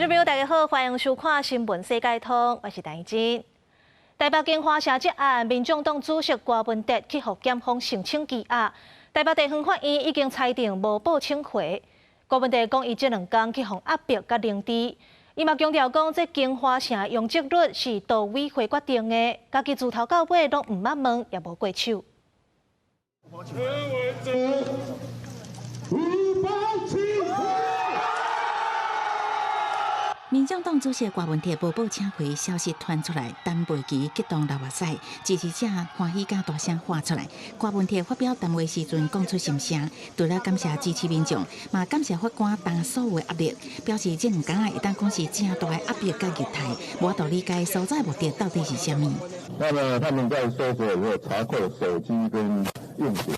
眾朋友，大家好，歡迎收看《新聞世界通》，我是陳真。台北京華城這案，民眾黨主席柯文哲去予檢方申請羈押，台北地方法院已經裁定無報請回。柯文哲講，伊這兩工去予壓迫佮凌遲，伊嘛強調講，這京華城容積率是都委會決定的，家己自頭到尾攏毋捌問，也無過手。柯文哲，無報請回。民眾黨主席柯文哲無報請回消息傳出來，等袂及激動流目屎，支持者歡喜佮大聲喊出來。柯文哲發表談話時陣講出心聲，除了感謝支持民眾，嘛感謝法官擔所有的壓力，表示這兩工會當講是誠大的壓迫佮虐待，無法度理解搜查的目的到底是啥物。那麼他們在搜索以後查扣手機跟硬碟，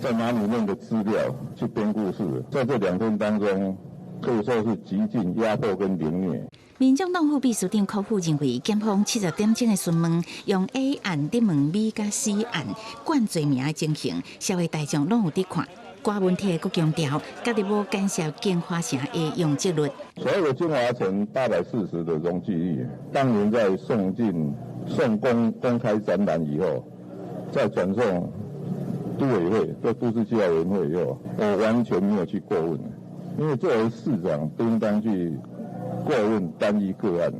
在拿裡面的資料去編故事，在這2天當中，可以說是極盡壓迫跟凌虐。民眾黨副秘書長柯富認為，檢方70點鐘的詢問，用 A 案咧問 B 佮 C 案冠罪名的情形，社會大眾攏有佇看。柯文哲閣強調，家己無干涉京華城的容積率。所謂的京華城840的容積率，當年在送進送公公開展覽以後，再轉送都委會、做都市計劃委員會以後，我完全沒有去過問。因為作為市長，不應當去過問單一個案。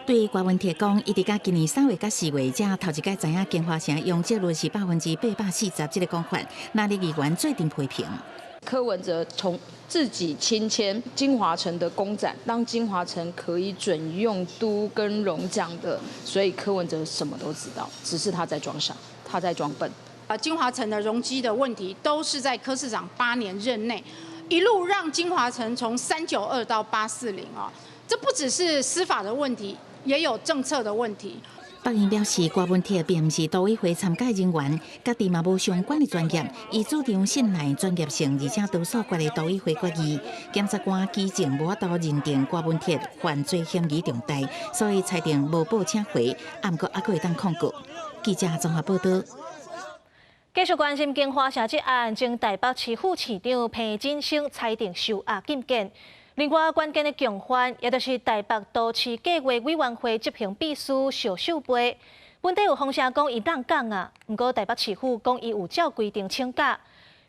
對柯文哲講，伊佇佮今年3月佮4月，才頭一擺知影京華城容積率是840%這个講法，哪裡議員做陣批評。柯文哲從自己親簽京華城的公展，讓京華城可以準用都更容獎的，所以柯文哲什麼都知道，只是他在裝傻，他在裝笨。啊，京華城的容積的問題，都是在柯市長8年任內，一路讓京華城從392到840啊，這不只是司法的問題，也有政策的問題。法院表示，柯文哲並毋是都委會參加人員，家己嘛無相關的專業，伊主張信賴專業性，而且多數決的都委會決議。檢察官舉證無法度認定柯文哲犯罪嫌疑重大，所以裁定無報請回，毋過猶閣會當抗告。記者綜合報道。繼續關心京華城這案，前台北市副市長彭錦聲裁定收押禁見。另外，關鍵的共犯，也就是台北都市計劃委員會執行秘書邵秀貝，本底有風聲講伊閬港啊，毋過台北市府講伊有照規定請假。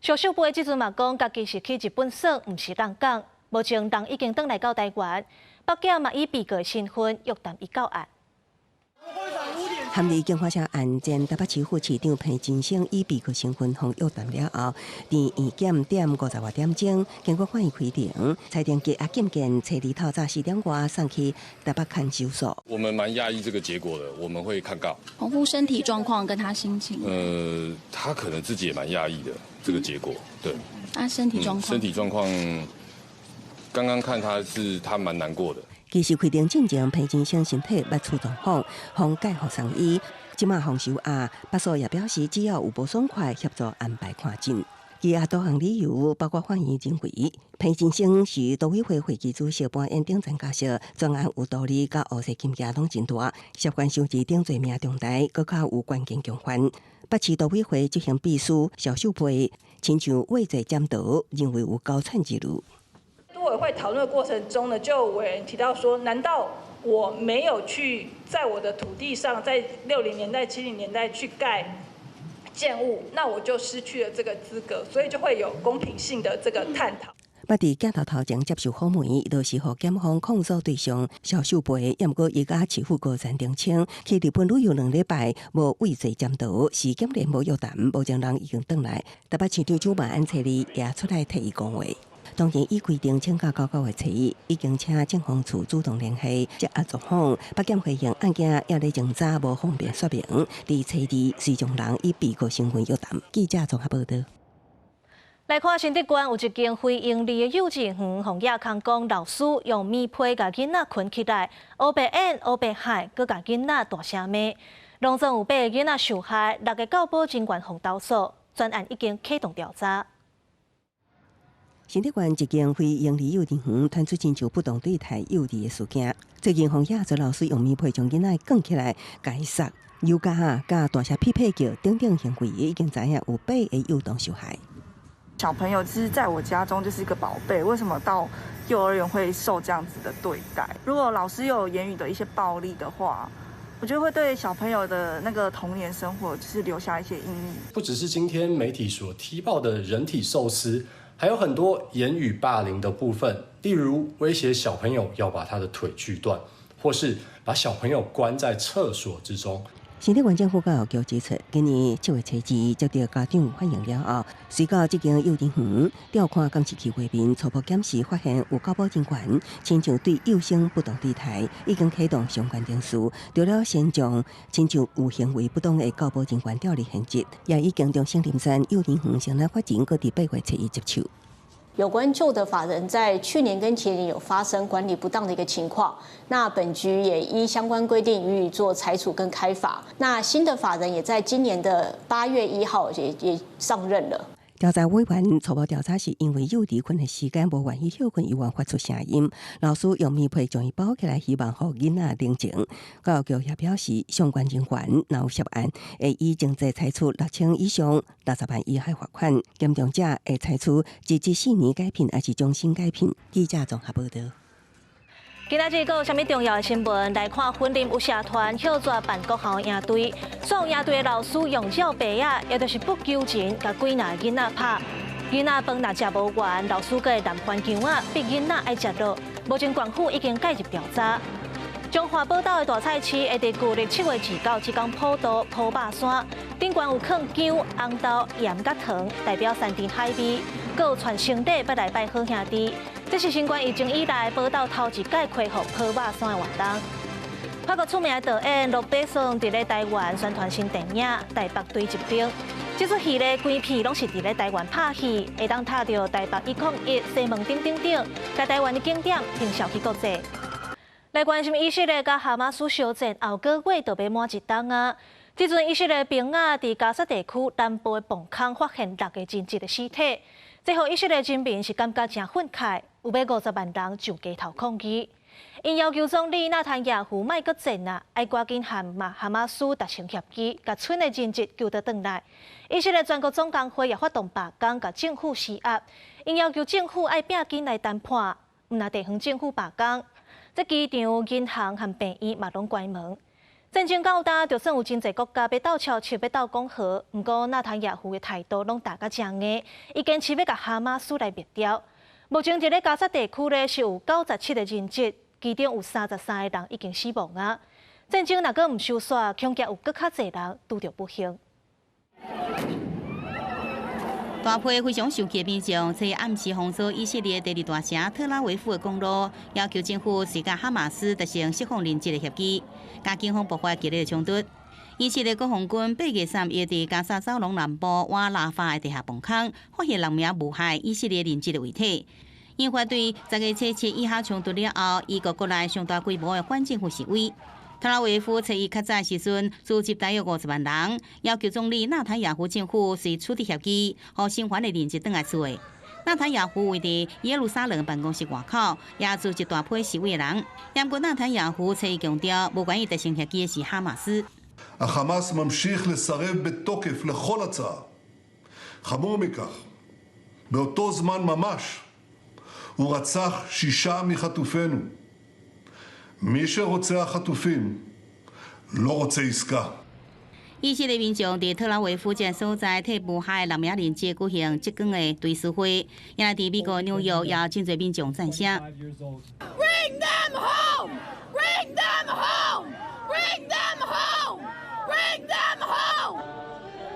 邵秀貝這陣嘛講，家己是去日本耍，毋是閬港。目前人已經轉來到台灣，北檢嘛以被告身份約談伊到案。含佇京華城案件，台北市副市長彭錦聲以被告身份予約談了後，佇院檢點50外點鐘，經過法院開庭，裁定羈押禁見，初二透早4點外送去台北看守所。我們蠻訝異這個結果的，我們會抗告。洪父身體狀況跟他心情？他可能自己也蠻訝異的這個結果，對。他身體狀況？身體狀況，剛剛看他是他蠻難過的。其實開庭進前，彭錦聲身體捌出狀況，予介予送醫，這馬予收押。北訴也表示，只要有無爽快，協助安排看診。羈押多項理由，包括法院認為彭錦聲是都委會會議主席扮演頂層角色，專案有道理，佮烏勢金額攏真大，涉嫌收錢等罪名重大，閣較有關鍵共犯。北市都委會執行秘書邵秀貝親像畏罪潛逃，認為有高竄之慮。都委會討論的過程中呢，就有委員提到說，難道我沒有去在我的土地上，在60年代、70年代去蓋建物，那我就失去了這個資格，所以就會有公平性的這個探討。捌佇鏡頭頭前接受訪問，就是予檢方控訴對象蕭秀培，毋過伊佮市府高層澄清，去日本旅遊2禮拜，無畏罪潛逃，是檢聯無約談，目前人已經轉來。台北市長蔣萬安初二也出來替伊講話。當然，依規定請假到9月初一，已經請政風處主動聯繫，接壓狀況。北檢回應案件也咧偵查，無方便說明。佇初二，隨從人以被告身份約談。記者綜合報道。來看新竹縣有一間非營利的幼稚園，予舉控講老師用棉被共囡仔睏起來，烏白演、烏白害，閣共囡仔大聲罵，攏總有八个囡仔受害，六个教保人員予投訴，專案已經啟動調查。新竹縣一間非營利幼稚園傳出親像不當對待幼兒的事件，最近予舉做老師用棉被將囡仔捲起來，共伊殺、又加哈，佮大聲屁屁叫等等行為，已經知影有八个幼童受害。小朋友其實在我家中就是一個寶貝，為什麼到幼兒園會受這樣子的對待？如果老師有言語的一些暴力的話，我覺得會對小朋友的那個童年生活就是留下一些陰影。不只是今天媒體所踢爆的人體壽司，還有很多言語霸凌的部分，例如威脅小朋友要把他的腿鋸斷，或是把小朋友關在廁所之中。新竹縣政府教育局指出，今年7月初2接到家長反映了後，隨到這間幼兒園調看監視器畫面，初步檢視發現有教保人員親像對幼生不當對待，已經啟動相關程序，除了先將親像有行為不當的教保人員調離現職，也已經將聖林山幼兒園成立法人，閣佇8月初1接手。有關舊的法人在去年跟前年有發生管理不當的一個情況，那本局也依相關規定予以做裁處跟開罰。那新的法人也在今年的8月1號也上任了。調查委員初步調查是因為幼兒睏的時間無願意歇睏，猶原發出聲音，老師用棉被將伊包起來，希望予囡仔冷靜。教育局也表示，相關人員若有涉案，會依情節採取6000以上60萬以下罰款，嚴重者會採取一至四年解聘，抑是終身解聘。記者綜合報道。今仔日閣有啥物重要的新聞？來看，雲林有社團歇逝辦國校營隊，所有營隊的老師用繞白仔，也就是不求人，共幾若囡仔拍。囡仔飯若食無完，老師閣會濫還薑仔，逼囡仔愛食落。目前縣府已經介入調查。彰化寶島的大菜市會佇舊曆7月29這工普渡普肉山，頂懸有囥薑、紅豆、鹽佮糖，代表山珍海味，閣有傳聖禮欲來拜好兄弟。這是新冠疫情以來寶島頭一擺恢復普肉山的活動。法國出名的導演盧比松佇咧台灣宣傳新電影《台北堆積冰》，這齣戲咧規片攏是佇咧台灣拍戲，會當拍著台北101、西門町等等，共台灣的景點行銷去國際。來關心以色列佮哈馬斯相戰，後個月就欲滿一冬啊！這陣以色列兵仔佇加薩地區南部的磅空發現六個人質的屍體，這予以色列人民是感覺誠憤慨，有欲50萬人上街頭抗議。𪜶要求總理納坦雅胡莫閣戰啊，愛趕緊和哈馬斯達成協議，共賰的人質救倒轉來。以色列全國總工會也發動罷工，共政府施壓，𪜶要求政府愛拚緊來談判，毋但地方政府罷工。這機場、銀行和病院嘛攏關門。戰爭到今，就算有真濟國家欲鬥超手，欲鬥講和，毋過納坦雅胡的態度攏打甲誠硬，伊堅持欲共哈馬斯來滅掉。目前佇咧加薩地區咧是有97個人質，其中有33個人已經死亡啊。戰爭若閣毋收煞，恐驚有閣較濟人拄著不幸。大批非常受氣的民眾，在暗時封鎖以色列第二大城特拉維夫的公路，要求政府隨佮哈馬斯達成釋放人質的協議，共警方爆發激烈的衝突。以色列國防軍8月31佇加薩走廊南部倚拉法的地下磅空，發現六名遇害以色列人質的遺體，引發對10月初7以哈衝突了後，以國國內上大規模的反政府示威。特拉維夫初一較早時陣，組織大約50萬人，要求總理納坦雅胡政府隨取得協議，予生還的人質轉來厝。納坦雅胡位佇耶路撒冷辦公室外口，也組織大批示威的人。毋過納坦雅胡初一強調，無願意達成協議的是哈馬斯。 החמאס ממשיך לסרב בתוקף לכל הצעה. חמור מכך, באותו זמן ממש הוא רצח שישה מחטופינו. מי שרוצח חטופים לא רוצה עסקה. 以色列民眾佇特拉維夫這所在替遇害六名人質舉行這光的追思會，也佇美國紐約也有真濟民眾贊聲。 Bring them home! Bring them home! Bring them home! Bring them home!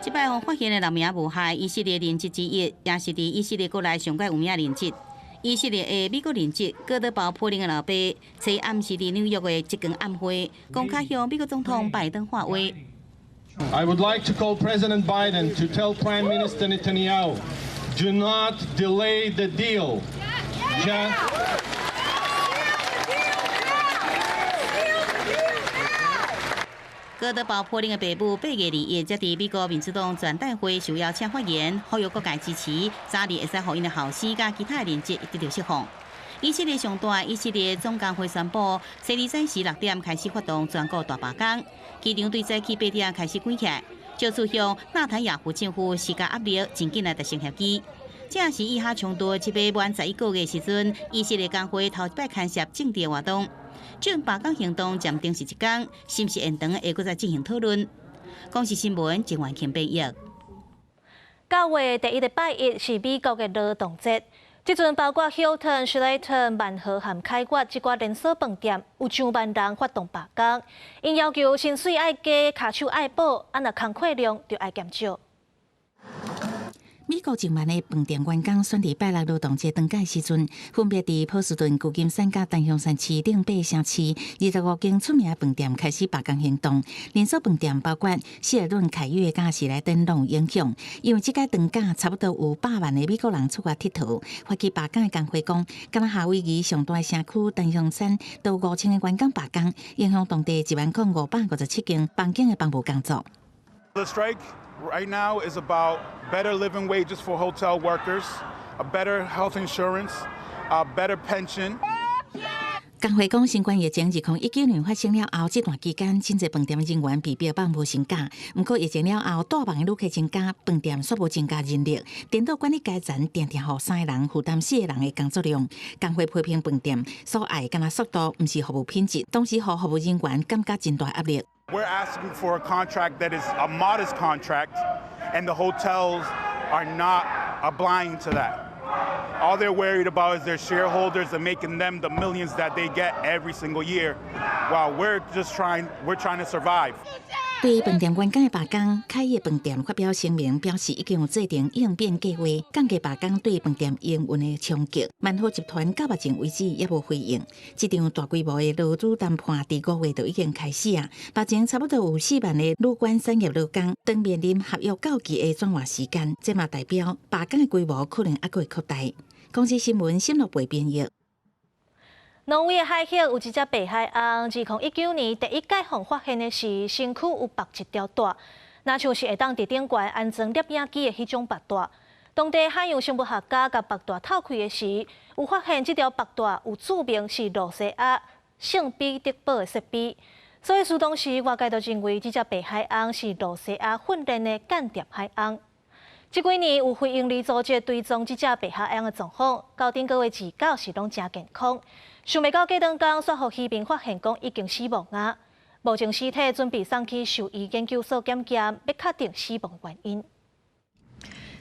這擺予發現的六名遇害以色列人質之一，也是佇以色列國內上蓋有名人質。以色列的美國人質戈德堡柏林的老爸，昨暗時佇紐約的這間暗會，公開向美國總統拜登喊話。 I would like to call President Biden to tell Prime Minister Netanyahu, do not delay the deal. Just 戈德堡柏林的爸母8月21才佇美國民主黨全代會受邀請發言，呼籲各界支持，早日會使予𪜶的後生佮其他的人質得著釋放。以色列上大以色列總工會宣布，昨日早時6點開始發動全國大罷工，機場對早起8點開始關起來，藉此向納坦雅胡政府施加壓力，盡緊來達成協議。這是以哈衝突7月滿11個月時陣，以色列工會頭一擺牽涉政治活動。這罷工行動暫定是一工，是毋是延長會閣再進行討論。公視新聞鄭元慶編譯。 9月第一個拜一是美國的勞動節，這陣包括 Hilton、喜來登、萬豪和凱悅這寡連鎖飯店，有上萬人發動罷工，𪜶要求薪水愛加，跤手愛補，啊若工課量就愛減少。美國上萬的飯店員工選佇拜六勞動節長假時陣，分別佇波士頓、舊金山佮檀香山市等八个城市，25間出名飯店開始罷工行動。連鎖飯店包括希爾頓、凱悅佮喜來登攏有影響，因為這屆長假差不多有百萬的美國人出外𨑨迌。發起罷工的工會講，敢若夏威夷上大城區檀香山都5000個員工罷工，影響當地10,557間房間的房務工作。 The strike right now is about better living wages for hotel workers, a better health insurance, a better pension. 工會講，新冠疫情2019年發生了後，這段期間真濟飯店人員被逼放無薪假。毋過疫情了後，帶房的旅客增加，飯店煞無增加人力，顛倒管理階層定定予三個人負擔四個人的工作量。工會批評飯店所愛干焦速度，毋是服務品質，同時予服務人員感覺真大壓力。 We're asking for a contract that is a modest contract, and the hotels are not obliging to that. All they're worried about is their shareholders and making them the millions that they get every single year, while we're trying to survive. 對飯店員工的罷工，凱悅飯店發表聲明表示，已經有制定應變計劃，降低罷工對飯店營運的衝擊。萬豪集團到目前為止也無回應。這場大規模的勞資談判佇5月就已經開始啊，目前差不多有4萬个旅館產業勞工，當面臨合約到期的轉換時間，這嘛代表罷工的規模可能猶閣會擴大。公視新聞沈樂培編譯。挪威的海域有一隻白海鰪，2019年第一屆予發現的時，身軀有縛一條帶，若像是會當佇頂懸安裝攝影機的彼種縛帶。當地海洋生物學家共縛帶透開的時，有發現這條縛帶有註明是露西亞聖彼得堡的設備，所以說當時外界都認為這隻白海鰪是露西亞訓練的間諜海鰪。這幾年有非營利組織追蹤這隻白海鰪的狀況，到頂個月飼狗是攏誠健康。想袂到過兩工，煞予漁民發現講已經死亡啊！目前屍體準備送去獸醫研究所檢驗，欲確定死亡原因。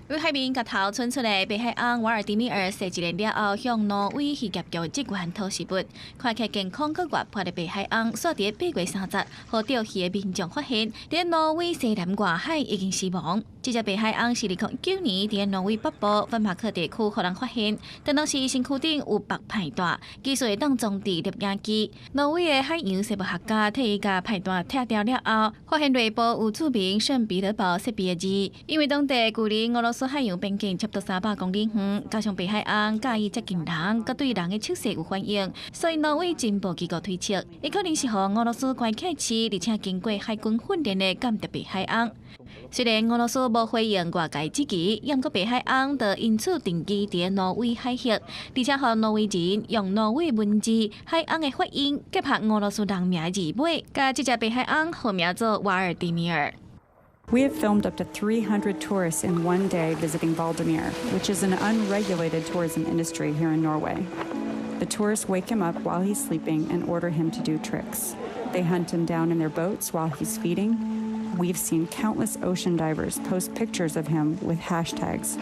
有海面共頭伸出來，白海鰪瓦爾迪米爾踅一年了後，向挪威漁業局職員討食物，看起來健康閣活潑的白海鰪，煞佇8月30，予釣魚的民眾發現，佇挪威西南外海已經死亡。這隻白海鰪是2009年佇挪威北部芬馬克地區予人發現，當時身軀頂有縛繃帶，其實會當裝置攝影機。挪威的海洋生物學家替伊共繃帶拆掉了後，發現內部有註明聖彼得堡設備的字，因為當地距離俄羅斯海洋邊境差不多300公里遠，加上白海鰪佮意接近人，閣對人的手勢有反應，所以挪威情報機構推測，伊可能是予俄羅斯關起飼，而且經過海軍訓練的間諜白海鰪。雖然俄羅斯無回應外界質疑，毋過白海鰪就因此定居佇挪威海域，而且予挪威人用挪威文字海鰪的發音結合俄羅斯人名的字尾，共這隻白海鰪號名做瓦爾迪米爾。 We have filmed up to 300 tourists in one day visiting Hvaldimir, which is an unregulated tourism industry here in Norway. The tourists wake him up while he's sleeping and order him to do tricks. They hunt him down in their boats while he's feeding. We've seen countless ocean divers post pictures of him with hashtags.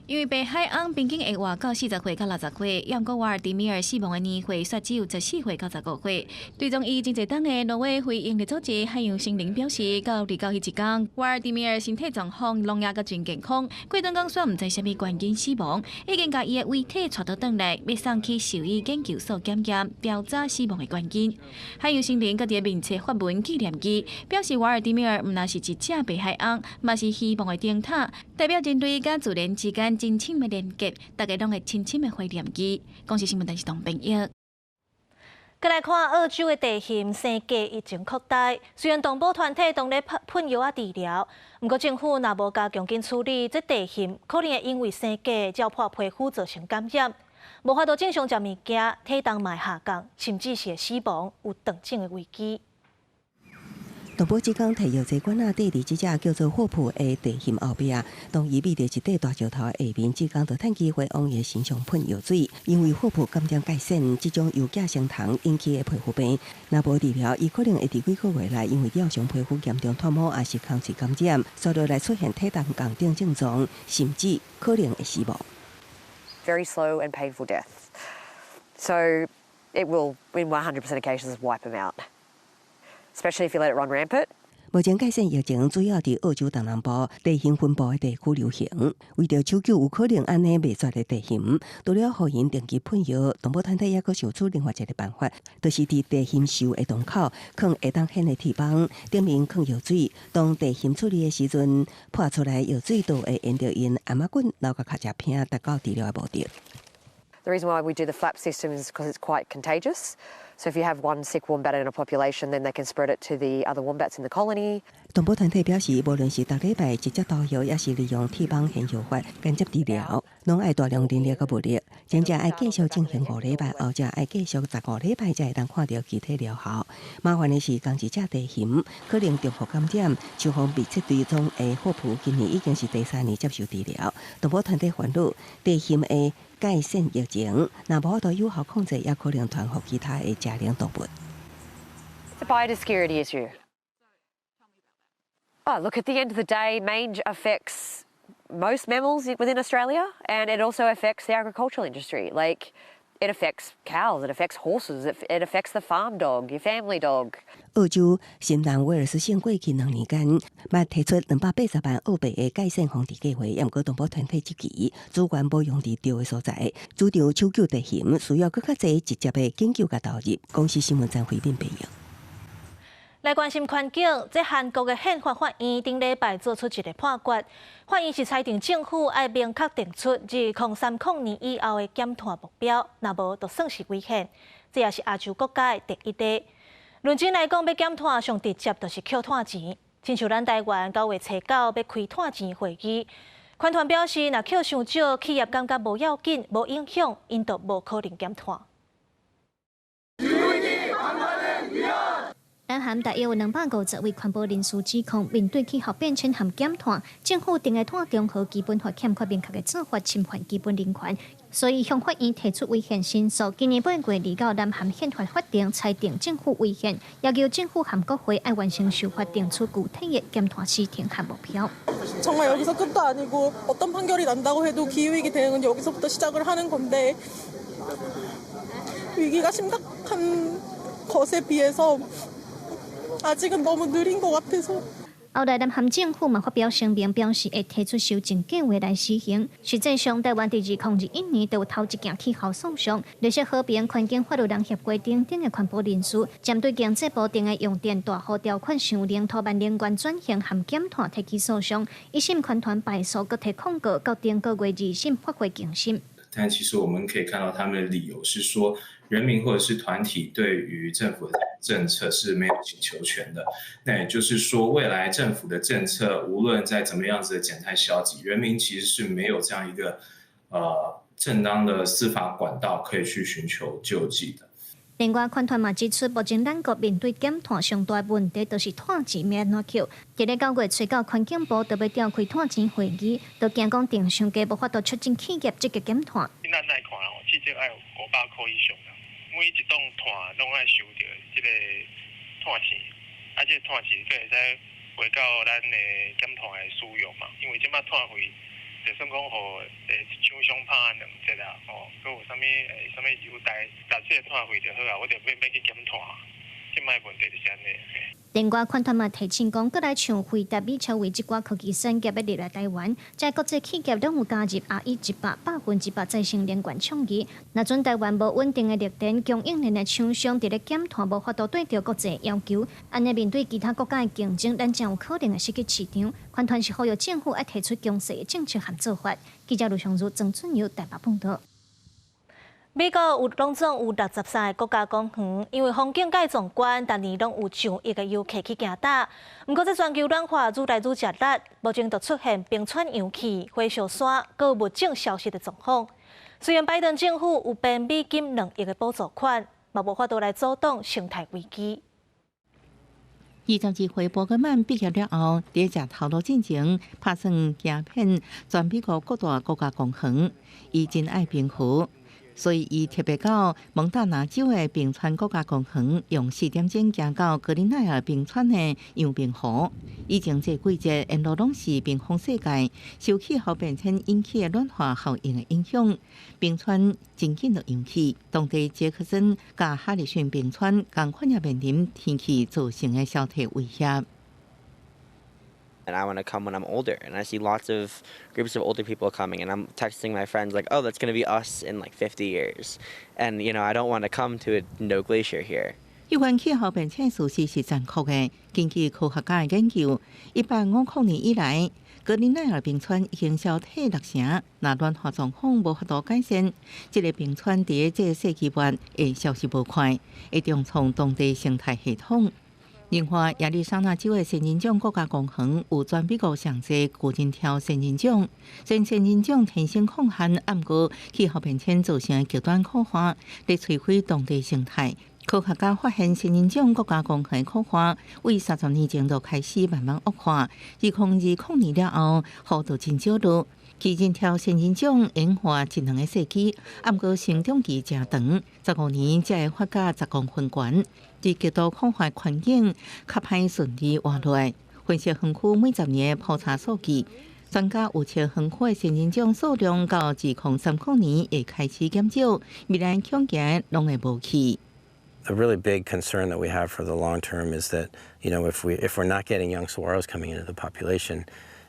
因為白海鰪平均會活到40歲到60歲，毋過瓦爾迪米爾死亡的年歲卻只有14歲到15歲。追蹤伊真濟冬的挪威非營利組織海洋森林表示，到二九彼一工，瓦爾迪米爾身體狀況攏猶閣真健康。過兩工煞毋知啥物原因死亡，已經共伊的遺體帶倒轉來，欲送去獸醫研究所檢驗，調查死亡的原因。海洋森林閣佇面冊發文紀念伊，表示瓦爾迪米爾毋但是一隻白海鰪，嘛是希望的燈塔，代表人類佮自然之間真親的連結，大家攏會深深的懷念伊。公視新聞電視台編譯。閣來看澳洲的地蕈生雞疫情擴大，雖然動保團體當咧噴藥仔治療，毋過政府若無加強緊處理，這地蕈可能會因為生雞咬破皮膚造成感染，無法度正常食物件，體重嘛會下降，甚至是會死亡，有斷症的危機。動保志工提藥劑管仔綴佇這隻叫做霍普的地熊後壁，當伊覕佇一塊大石頭下面，志工就趁機會往伊的身上噴藥水。因為霍普感染疥癬這種由寄生蟲引起的皮膚病，若無治療，伊可能會佇幾個月內因為咬傷皮膚嚴重脫毛，抑是空喙感染，紲落來出現體重降等症狀，甚至可能會死亡。 Very slow and painful death. So it will, in 100% of cases, wipe them out. Especially if you let it run rampant. 目前疥癬疫情主要佇澳洲東南部地熊分布的地區流行。為著搶救有可能按呢滅絕的地熊，除了予𪜶定期噴藥，動保團體猶閣想出另外一個辦法，就是佇地熊獸的洞口囥會當掀的鐵網，頂面囥藥水。當地熊出入的時陣，潑出來藥水就會沿著𪜶頷仔骨流到尻脊骿，達到治療的目的。 The reason why we do the flap system is because it's quite contagious. So if you have one sick wombat in a population, then they can spread it to the other wombats in the colony. 動保團體表示，無論是逐禮拜直接投藥，抑是利用鐵網掀藥法間接治療，攏愛大量人力佮物力。前者愛繼續進行5禮拜，後者愛繼續15禮拜才會當看著具體療效。麻煩的是，仝一隻地熊可能重複感染，像予密切追蹤的霍普，今年已經是第三年接受治療。動保團體煩惱地熊的疥癬疫情，若無法度有效控制，也可能傳予其他的食糧動物。 It's a biosecurity issue. Oh, look, at the end of the day, mange affects most mammals within Australia, and it also affects the agricultural industry. Like, it affects cows, it affects horses, it affects the farm dog, your family dog. 澳洲新南威爾斯省過去2年間，捌提出280萬澳幣的疥癬防治計劃，毋過動保團體質疑資源無用佇對的所在，主張搶救地熊需要閣較濟直接的研究佮投入。公視新聞張惠敏編譯。來關心環境，這韓國的憲法法院頂禮拜做出一個判決，法院是裁定政府愛明確定出2030年以後的減碳目標，若無就算是違憲。這也是亞洲國家的第一例。論真來講，欲減碳上直接就是抾碳錢，親像咱台灣9月初9欲開碳錢會議，環團表示，若抾傷少，企業感覺無要緊、無影響，𪜶就無可能減碳。南韓大約有250位環保人士指控，面對氣候變遷和減碳，政府定的碳中和基本法欠缺明確的做法，侵犯基本人權，所以向法院提出違憲申訴。今年8月29，南韓憲法法庭裁定政府違憲，要求政府和國會愛完成修法，定出具體的減碳時程和目標。 정말 여기서 끝도 아니고 어떤 판결이 난다고 해도 기후위기 대응은 여기서부터 시작을 하는 건데 위기가 심각한 것에 비해서 아직은 너무 느린 것 같아서。後來，南韓政府嘛發表聲明，表示會提出修正計劃來實行。實際上，台灣佇2021年就有頭一件氣候訴訟，綠色和平環境法律人協會等等的環保人士，針對經濟部定的用電大戶條款修訂、土辦能源轉型和減碳提起訴訟，一審環團敗訴，閣提控告，到頂個月二審發回重審。但其實我們可以看到，他們的理由是說，人民或者是團體對於政府的政策是沒有請求權的。那也就是說，未來政府的政策無論再怎麼樣子的減碳消極，人民其實是沒有這樣一個正當的司法管道可以去尋求救濟的。另外，環團嘛指出，目前咱國面對減碳上大問題，就是碳錢欲按怎抾。佇咧9月初9，環境部就欲召開碳錢會議，就驚講定傷低，無法度促進企業積極減碳。咱來看哦，至少愛有500箍以上啦。每一檔碳攏愛收著這個碳錢，啊，這個碳錢才會使回到咱的減碳的使用嘛。因為這擺碳費，就算講予廠商拍2折啊，吼，閣有啥物啥物優待，沓這個碳費就好啊，我就免免去減碳。這擺問題就是按呢。另外，環團嘛提醒講，閣來像輝達、美超微這寡科技產業欲入來台灣，這國際企業攏有加入 RE100 100%再生能源倡議。若準台灣無穩定的綠電供應鏈的廠商，佇咧減碳無法度對著國際要求，按呢面對其他國家的競爭，咱真有可能會失去市場。環團是呼籲政府愛提出強勢的政策和做法。記者盧尚如、曾俊友台北報導。美國有攏總有63個國家公園，因為風景蓋壯觀，逐年攏有上億个遊客去行踏。毋過這全球暖化愈來愈食力，目前就出現冰川融去、火燒山、閣物種消失的狀況。雖然拜登政府有編美金2億的補助款，嘛無法度來阻擋生態危機。22歲伯格曼畢業了後，佇食頭路進前，拍算行遍全美國各大國家公園。伊真愛冰河，所以伊特別到蒙大拿州的冰川國家公園，用4點鐘行到格林奈爾冰川的樣冰湖。以前這季節沿路攏是冰封世界，受氣候變遷引起的暖化效應的影響，冰川真緊就融去。當地傑克森佮哈里遜冰川仝款也面臨天氣造成的消退威脅。 And I want to come when I'm older. And I see lots of groups of older people coming, and I'm texting my friends like, "Oh, that's going to be us in like 50 years." And I don't want to come to a no glacier here. 有關氣候變遷事實是殘酷的。根據科學家的研究，1850年以來，格林奈爾冰川已經消退六成。若暖化狀況無法度改善，這个冰川佇這个世紀末會消失無快，會重創當地生態系統。另外，亞利桑那州的仙人掌國家公園有全美國上濟巨人柱仙人掌，雖然仙人掌天生抗旱，毋過氣候變遷造成的極端苦旱，咧摧毀當地生態。科學家發現仙人掌國家公園苦旱，為30年前就開始慢慢惡化，2020年了後，雨就真少落。巨人柱仙人掌演化一兩個世紀，毋過成長期誠長，15年才會發甲10公分懸。佇極度苦旱環境，較歹順利活落來。分析園區每10年的普查數據，專家預測園區的仙人掌數量到2030年會開始減少，未來恐驚攏會無去。 The really big concern that we have for the long term is that if we're not getting young saguaros coming into the population,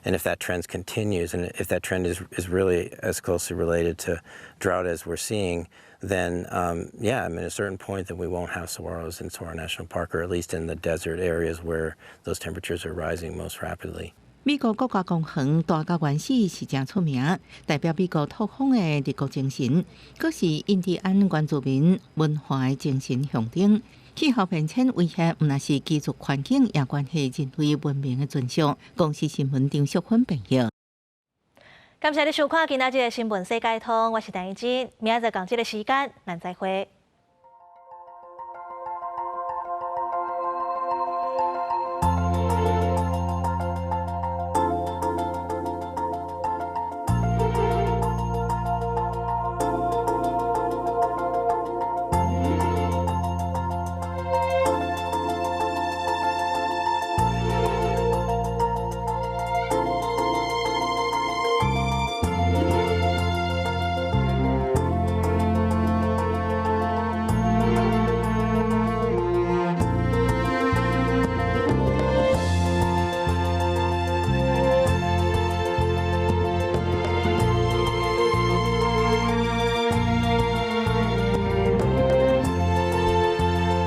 and if that trend continues, and if that trend is really as closely related to drought as we're seeing, then yeah, I mean, at a certain point that we won't have saguaros in Saguaro National Park, or at least in the desert areas where those temperatures are rising most rapidly. 美國國家公園大甲原始是誠出名，代表美國拓荒的立國精神，閣是印第安原住民文化的精神象徵。氣候變遷威脅，毋但是居住環境，也關係人類文明的存續。公視新聞張淑芬編譯。感謝你收看今仔日的新聞世界通，我是陳怡真，明仔載仝這个時間，咱再會。